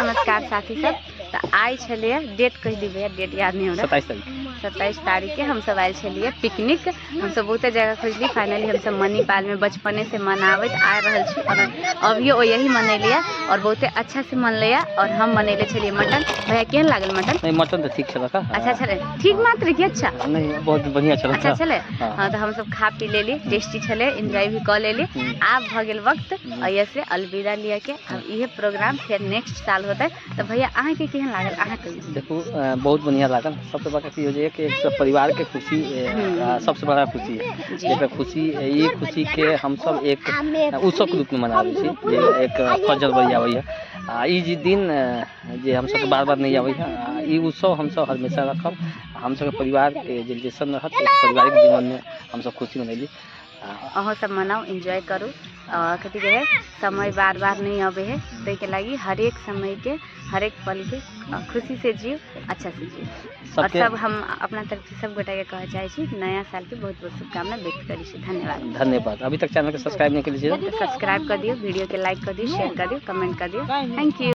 नमस्कार साथी सब। तऽ आइ छलियै, डेट कहि दी भैया, डेट याद नहीं हमरा। 27 तारीख। 27 तारीखके हमसब आयल छलियै पिकनिक। हमसब बहुते जगह खोजली, फाइनली हमसब मणिपाल में बचपने से मनाबैत आ रहल छी और अभियो यही मनैलियै और बहुते अच्छा से मनलैया। और हम मनैले छलियै मटन। भैया, केहन लागल मटन? नहीं, मटन तऽ ठीक छलक। अच्छा छलै? ठीक मात्र कि अच्छा? नहीं, बहुत बढ़िया छलक। अच्छा छलै? हाँ। हाँ, तऽ हमसब खा पी लेली, टेस्टी छलै, एंजॉय भी कऽ लेली। आब भऽ गेल वक्त एहिसँ से अलविदा लिअ के। आब इहे प्रोग्राम फेर नेक्स्ट साल होतै। तऽ भैया, अहाँके केहन लागल, अहाँ कहियौ। देखू, बहुत बढ़िया लागल। सबसे बड़का चीज होइ छै कि एक सब परिवार के खुशी सबसे बड़ा खुशी है। जेकर खुशी, ई खुशी के हमसब एक उत्सव के रूप में मनाबै छी, जे एक 1 जनवरी आबैया आ ई जे दिन जे हमसब बार बार नहीं आबैया, आ ई उत्सव हमसब हमेशा रखब। हमसब परिवार के जे रिलेशन रहत, एक पारिवारिक जीवन में हमसब खुशी मनैली। अहूँ सब मनाउ, एंजॉय करू। कथी कहै, समय बार बार नहीं अबै है, ताहिके लागि हरेक समयके, हरेक पलके खुशी से जियू, अच्छा से जियू। और सबके सब हम अपना तरफ से सब गोटाके कहऽ चाहै छी, नया सालके बहुत बहुत शुभकामना व्यक्त करै छी। धन्यवाद। धन्यवाद। अभी तक चैनल के सब्सक्राइब नहीं कर लीजिए तऽ सब्सक्राइब कर दियौ, वीडियोके लाइक कर दियौ, शेयर कर दियौ, कमेंट कर दियौ। Thank you.